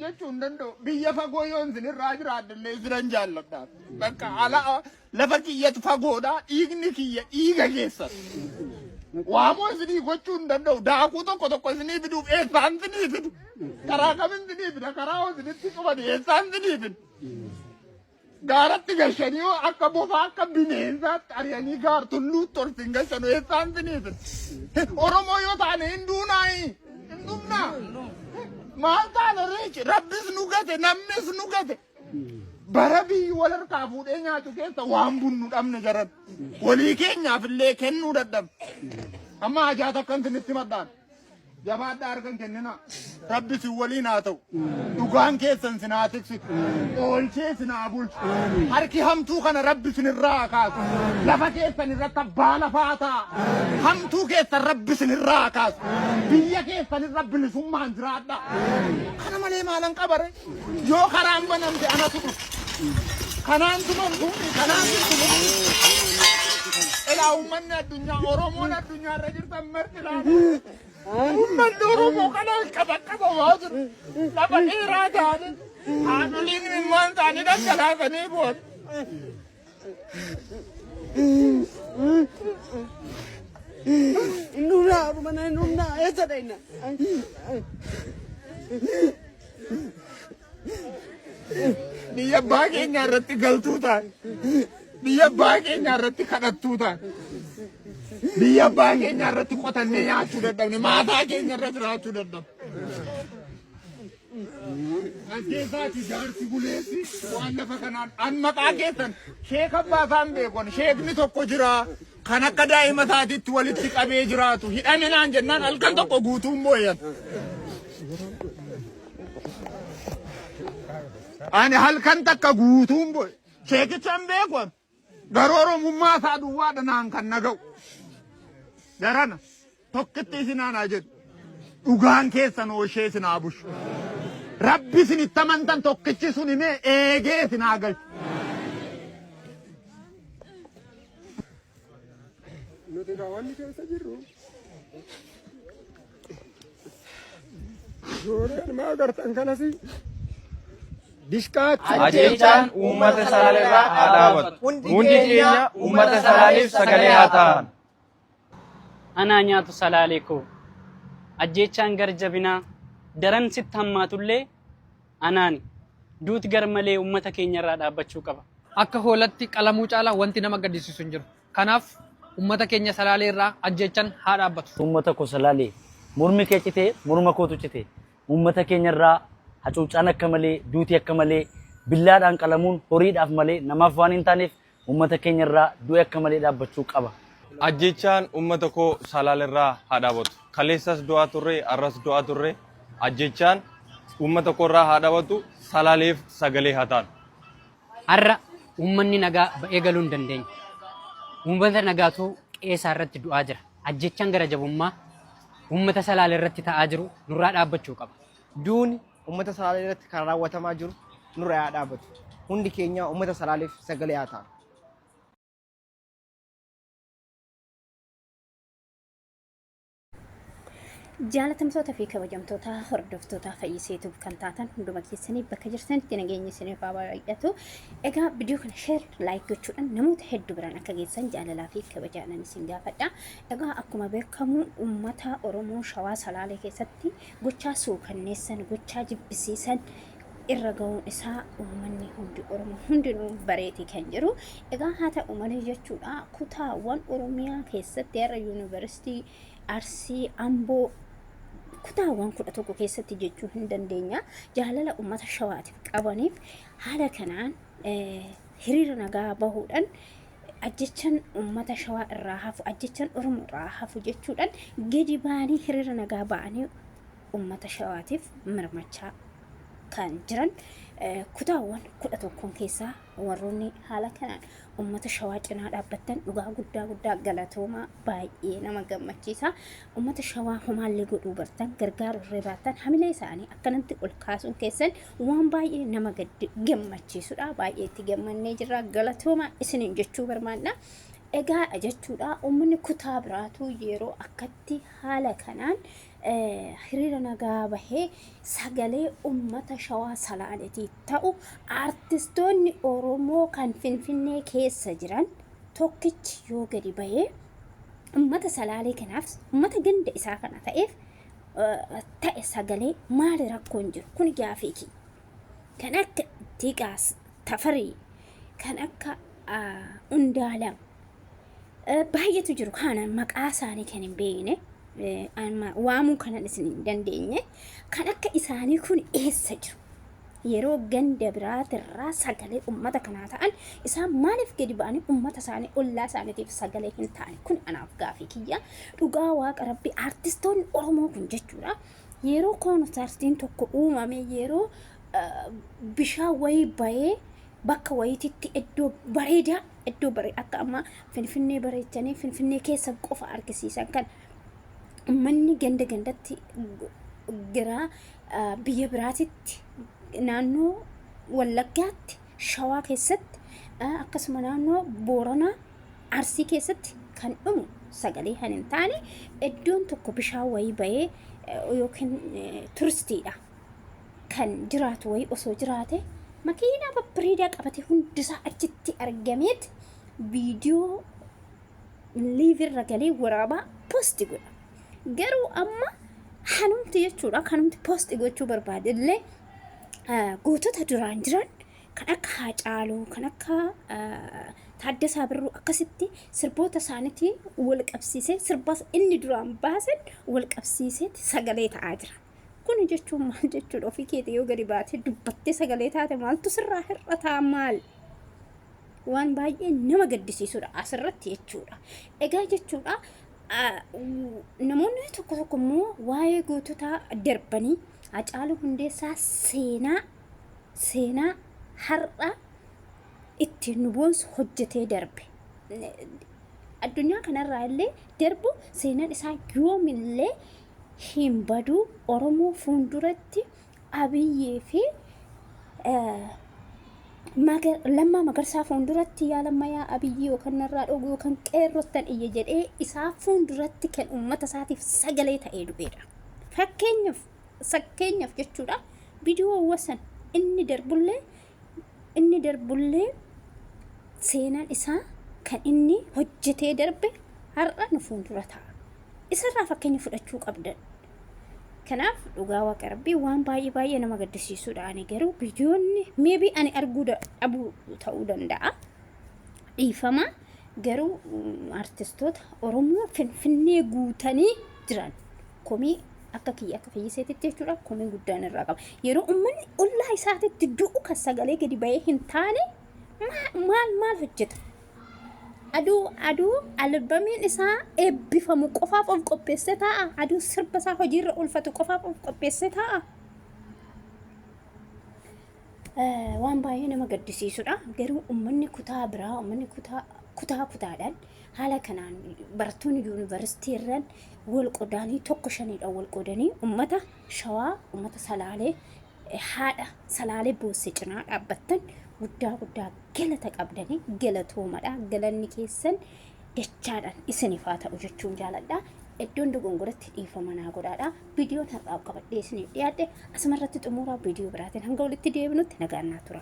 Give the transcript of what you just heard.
Jechuu hin danda'u. Biyya fagoo yoon isinirraa jiraadhe illee isinan jaalladha. Bakka ala lafa kiyyatu fagoodha. Dhiigni kiyya dhiiga keessan. Waamoo isinii gochuu hin danda'u. Daakuu tokko tokko isinii fiduuf eessaan isinii fidu? Karaa kamin isinii fida? Karaa hoo isinitti cufani eessaan isinii fidu? Gaaratti gashanii hoo akka bofaa akka bineensaatti ari'anii gaar tulluutti ol sin gashanu eessaan isinii fidu? Oromoo yoo taane hin duunaayi? Hin dhumnaa? Maal taane reechi? Rabbis nu gate, namnis nu gate. Bara biyyi wal harkaa fuudhee nyaatu keessa waan bunnu dhabne jaran. Walii keenyaaf illee kennuu dadhabne. Amma hajaa takkan isinitti madhaan. Jabaadhaa harka hin kenninaa. Rabbi isin waliin haa ta'u. Dhugaan keessan isin haa tiksitu. Oolchee isin haa bulchu. Harki hamtuu kana Rabbi isin irraa haa kaasu. Lafa keessan irratti abbaa lafaa ta'a. Hamtuu keessan Rabbi isin irraa haa kaasu. Biyya keessan irra bilisummaan jiraadhaa. Kana malee maalan qabare? Yoo karaan banamte anatu dhufa. Kanaan tumamtu, kanaan tumamtu. Elaa uummanni addunyaa, Oromoon addunyaa irra jirtan marti ilaala. Uummanni Oromoo kana qaxaqqabamaa jiru. Lafa dheeraa ta'anii haadholiin imimmaan isaanii dhangalaasanii bu'an. Hin dhumnaa, dhumana hin dhumnaa, eessa dhayna? Biyya abbaa keenyaa irratti galtuu taane. Biyya abbaa keenyaa irratti kadhattuu taane. Biyya abbaa keenyaa irratti qotannee nyaachuu dadhabne. Maataa keenya irra jiraachuu dadhabne. As keessaati jaarsi buleessi waan lafa kanaan an maqaa keessan sheeka abbaa isaan beekon sheekni tokko jira kan akka daa'ima isaatiitti walitti qabee jiraatu hidhame naan jennaan halkan tokko guutuun booyan. Ani halkan takka guutuun booye sheekicha hin beeku an. Garuu Oromummaa isaa duwwaadha naan kan na ga'u. Jarana tokkitti isin aanaa jedhu. Dhugaan keessan ooshee isin haa bushu. Rabbi isin itti amantan tokkichi sun himee eegee isin haa galchu. Nuti egaa wanni keessa jirru ijoolleen maa agartan kanas dishqaatti Ajjeechaan uummata Salaaleerraa haa dhaabatu. Hundi keenya uummata Salaaleef sagalee haa taanu. Anaa nyaatu Salaalee koo. Ajjeechaan gar jabinaa daran sitti hammaatullee anaani. Duuti gar malee uummata keenyarraa dhaabbachuu qaba. Akka hoolatti qalamuu caalaa wanti nama gaddisiisu hin jiru. Kanaaf ummata keenya Salaalee irraa ajjeechan haa dhaabbatu. Uummata koo Salaalee, mormi kee citee morma kootu cite. Uummata keenya irraa hacuuccaan akka malee, duuti akka malee, billaadhaan qalamuun horiidhaaf malee namaaf waan hin taaneef uummata keenya irraa du'i akka malee dhaabbachuu qaba. Ajjeechaan uummata koo Salaale irraa haa dhaabatu. Kaleessas du'aa turre, har'as du'aa turre. Ajjeechaan uummata koo irraa haa dhaabatu, Salaaleef sagalee haa taanu. Har'a uummanni nagaa ba'ee galuu hin dandeenye. Uummata nagaatu qe'ee isaa irratti du'aa jira. Ajjeechaan gara jabummaa uummata Salaalee irratti ta'aa jiru nurraa dhaabbachuu qaba. Duuni uummata Salaalee irratti kan raawwatamaa jiru nurraa haa dhaabatu. Hundi keenya uummata Salaaleef sagalee haa taanu. Jaalatamtoota fi kabajamtoota hordoftoota Fayyisee Tube kan taatan hunduma keessanii bakka jirtanitti nageenyi isiniif haa baay'atu. Egaa viidiyoo kana share like gochuudhaan namoota hedduu biraan akka geessan jaalalaa fi kabajaanan isin gaafadha. Egaa akkuma beekamu uummata Oromoo Shawaa Salaalee keessatti gochaa suukanneessan, gochaa jibbisiisan irra ga'uun isaa uummanni hundi Oromoo hundinuu bareeti kan jiru. Egaa haa ta'u malee jechuudha kutaawwan Oromiyaa keessatti har'a yuunivarsiitii Arsii, Amboo kutaawwan 11 keessatti jechuu hin dandeenya. Jaalala uummata Shawaatiif qabaniif haala kanaan hiriira nagaa bahuudhaan ajjechan uummata Shawaa irraa hafu, ajjechan Oromoo irraa hafu jechuudhaan gadi ba'anii hiriira nagaa ba'anii uummata Shawaatiif mirmachaa kan jiran kutaawwan 11 keessaa warroonni haala kanaan uummata Shawaa cinaa dhaabbattan dhugaa guddaa guddaa galatoomaa baay'ee nama gammachiisa. Uummata Shawaa homaallee godhuu bartan gargaaruu irree baattan hamilee isaanii akkanatti ol kaasuun keessan waan baay'ee nama gammachiisudha. Baay'ee itti gammannee jirra galatoomaa isiniin jechuu barbaanna. Egaa jechuudha uummanni kutaa biraatu yeroo akkatti haala kanaan hiriira nagaa bahee sagalee ummata Shawaa Salaaleetii ta'u artistoonni Oromoo kan Finfinnee keessa jiran tokkichi yoo gadi bahee ummata Salaalee kanaaf, ummata ganda isaa kana ta'eef ta'e sagalee, maali rakkoon jiru? Kun gaafii kiyya. Kan akka Diqaas Tafarii, kan akka Undaalam baay'eetu jiru. Kana maqaa isaanii kan hin beekne, waamuu kanan isin hin dandeenye, kan akka isaanii kun eessa jiru? Yeroo ganda biraatirraa sagalee ummata kanaa ta'an, isaan maaliif gadi ba'anii ummata isaanii, ollaa isaaniitiif sagalee hin ta'an? Kun anaaf gaafii kiyya. Dhugaa Waaqa Rabbi, artistoonni Oromoo kun jechuudha, yeroo koonsartiin tokko uumame, yeroo bishaan wayii bahee bakka wayiititti iddoo bareedaa, iddoo bare akka amma Finfinnee bareechanii Finfinnee keessa qofa argisiisan kan uummanni ganda gandatti gara biyya biraatitti, naannoo Wallaggaatti, Shawaa keessatti, akkasuma naannoo Booranaa, Arsii keessatti kan dhumu sagalee kan hin taane, iddoon tokko bishaan wayii bahee yookiin turistiidha kan jiraatu wayii osoo jiraate, makiinaa babbareedaa qabate hundisaa achitti argameet viidiyoo live irra galee waraabaa post godha. Garuu amma hanumti jechuudha, kanumti post gochuu barbaade illee, gootota duraan jiran kan akka Haacaaluu, kan akka Taaddasaa Birruu akkasitti sirboota isaaniitiin wal qabsiisee, sirba inni duraan baasen wal qabsiisee sagalee ta'aa jira. Kun jechuun maal jechuudha? Ofii keetii yoo gadi baatee dubbattee sagalee taate maaltu sirraa hir'ataa maal? Waan baay'ee nama gaddisiisudha asirratti jechuudha. Egaa jechuudha, namoonni tokko tokko immoo waa'ee gootota darbanii, Hacaaluu Hundeessaa seenaa har'a ittiin nu boonsu hojjetee darbe. Addunyaa kanarraa illee darbu seenaan isaa yoomillee hin badu. Oromoo fuulduratti Abiyyee fi Lammaa Magarsaa fuulduratti, "Yaa Lammaa, yaa Abiyyii, yookaan narraa dhogu yookaan qeerrottan iyya" jedhee isaa fuulduratti kan uummata isaatiif sagalee ta'ee du'eedha. Fakkeenyaaf jechuudha, viidiyoowwan san inni darbullee seenaan isaa kan inni hojjetee darbe har'a nu fuuldura ta'a. Isarraa fakkeenya fudhachuu qabdan. Kanaaf dhugaa Waaqa Rabbii, waan baay'ee baay'ee nama gaddisiisudha. Ani garuu viidiyoonni maybe ani arguu dhabuu ta'uu danda'a. Dhiifama, garuu artistoota Oromoo Finfinnee guutanii jiran komii akka kiyya, akka Fayyiseetitti jechuudha, komii guddaan irraa qaba. Yeroo uummanni ollaa isaatitti du'u kan sagalee gadi bahee hin taane maal maal hojjeta? Aduu albamiin isaa eebbifamu qofaaf of qopheessee taa'a. Aduu sirba isaa hojiirra oolfatu qofaaf of qopheessee taa'a. Waan baay'ee nama gaddisiisudha. Garuu uummanni kutaa biraa, uummanni kutaa kutaa kutaadhaan haala kanaan barattoonni yuunivarsiitii irraan wal qodaanii, tokko shaniidhaan wal qoodanii uummata Shawaa, uummata Salaalee, haadha Salaalee boosse cinaa dhaabbattan guddaa guddaa galata qabdanii, galatoomadha. Galanni keessan dachaadhaan isiniif haa ta'u jechuun jaaladha. Iddoon dogongoratti dhiifama naa godhaadha. Viidiyoon har'aaf qabadhee isiniif dhiyaadhe asumarratti xumuraa. Viidiyoo biraatiin hanga walitti deebinutti nagaan naa tura.